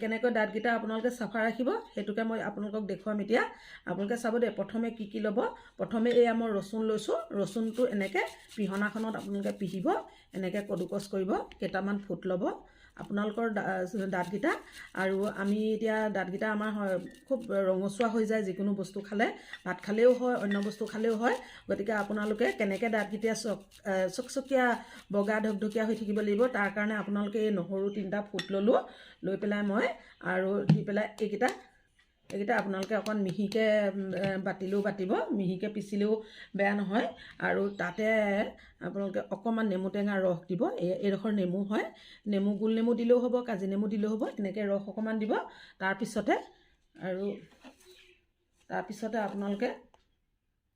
কেনেকৈ দাঁতকেইটা আপোনালোকে চাফা ৰাখিব সেইটোকে মই আপোনালোকক দেখুৱাম। এতিয়া আপোনালোকে চাব দেই, প্ৰথমে কি কি ল'ব। প্ৰথমে এয়া মই ৰচুন লৈছোঁ। ৰচুনটো এনেকৈ পিহনাখনত আপোনালোকে পিহিব, এনেকৈ কদুকচ কৰিব, কেইটামান ফুট ল'ব আপোনালোকৰ দাঁতকেইটা। আৰু আমি এতিয়া দাঁতকেইটা আমাৰ খুব ৰঙচুৱা হৈ যায় যিকোনো বস্তু খালে, ভাত খালেও হয়, অন্য বস্তু খালেও হয়। গতিকে আপোনালোকে কেনেকৈ দাঁতকেইটা চকচকীয়া বগা ঢকঢকীয়া হৈ থাকিব লাগিব, তাৰ কাৰণে আপোনালোকে এই নহৰু 3টা ফুট ল'লোঁ, লৈ পেলাই মই আৰু দি পেলাই এইকেইটা আপোনালোকে অকণ মিহিকৈ বাতিলেও বাতিব, মিহিকৈ পিচিলেও বেয়া নহয়। আৰু তাতে আপোনালোকে অকণমান নেমু টেঙা ৰস দিব। এইডোখৰ নেমু হয়, নেমু গোল নেমু দিলেও হ'ব, কাজি নেমু দিলেও হ'ব, এনেকৈ ৰস অকণমান দিব। তাৰপিছতে আপোনালোকে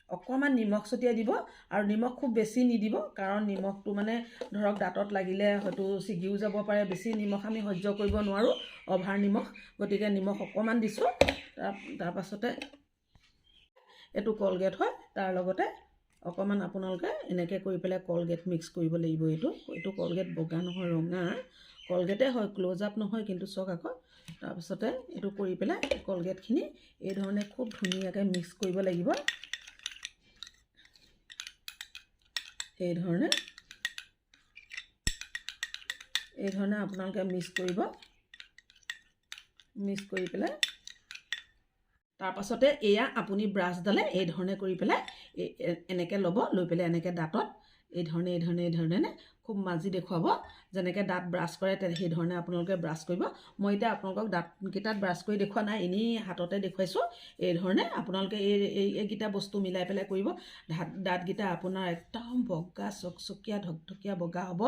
অকণমান নিমখ ছটিয়াই দিব। আৰু নিমখ খুব বেছি নিদিব, কাৰণ নিমখটো মানে ধৰক দাঁতত লাগিলে হয়তো ছিগিও যাব পাৰে। বেছি নিমখ আমি সহ্য কৰিব নোৱাৰোঁ, অভাৰ নিমখ। গতিকে নিমখ অকণমান দিছোঁ। তাৰপাছতে এইটো কলগেট হয়, তাৰ লগতে অকণমান আপোনালোকে এনেকৈ কৰি পেলাই কলগেট মিক্স কৰিব লাগিব। এইটো কলগেট বগা নহয়, ৰঙা কলগেটে হয়, ক্ল'জ আপ নহয় কিন্তু চাওক আকৌ। তাৰপিছতে এইটো কৰি পেলাই কলগেটখিনি এই ধৰণে খুব ধুনীয়াকৈ মিক্স কৰিব লাগিব। এইধৰণে আপোনালোকে মিক্স কৰিব। মিক্স কৰি পেলাই তাৰপাছতে এয়া আপুনি ব্ৰাছডালে এই ধৰণে কৰি পেলাই এনেকৈ ল'ব, লৈ পেলাই এনেকৈ দাঁতত এই ধৰণে এই ধৰণে এই ধৰণে খুব মাজি দেখুৱাব, যেনেকৈ দাঁত ব্ৰাছ কৰে সেইধৰণে আপোনালোকে ব্ৰাছ কৰিব। মই এতিয়া আপোনালোকক দাঁতকেইটাত ব্ৰাছ কৰি দেখুওৱা নাই, এনেই হাততে দেখুৱাইছোঁ। এই ধৰণে আপোনালোকে এইকেইটা বস্তু মিলাই পেলাই কৰিব। দাঁতকেইটা আপোনাৰ একদম বগা চকচকীয়া ঢকঢকীয়া বগা হ'ব।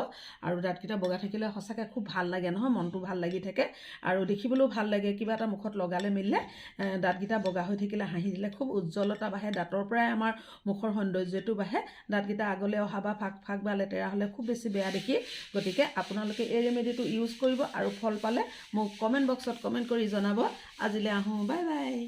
আৰু দাঁতকেইটা বগা থাকিলে সঁচাকৈ খুব ভাল লাগে নহয়, মনটো ভাল লাগি থাকে আৰু দেখিবলৈও ভাল লাগে। কিবা এটা মুখত লগালে মেলিলে দাঁতকেইটা বগা হৈ থাকিলে হাঁহি দিলে খুব উজ্জ্বলতা বাঢ়ে। দাঁতৰ পৰাই আমাৰ মুখৰ সৌন্দৰ্যটো বাঢ়ে। দাঁতকেইটা আগলৈ অহা বা ফাক ফাক বা লেতেৰা হ'লে খুব বেছি বেয়া দেখি। গতিকে আপোনালোকে এই ৰেমেডিটো ইউজ কৰিব আৰু ফল পালে মোক কমেণ্ট বক্সত কমেণ্ট কৰি জনাব। আজিলৈ আহোঁ, বাই বাই।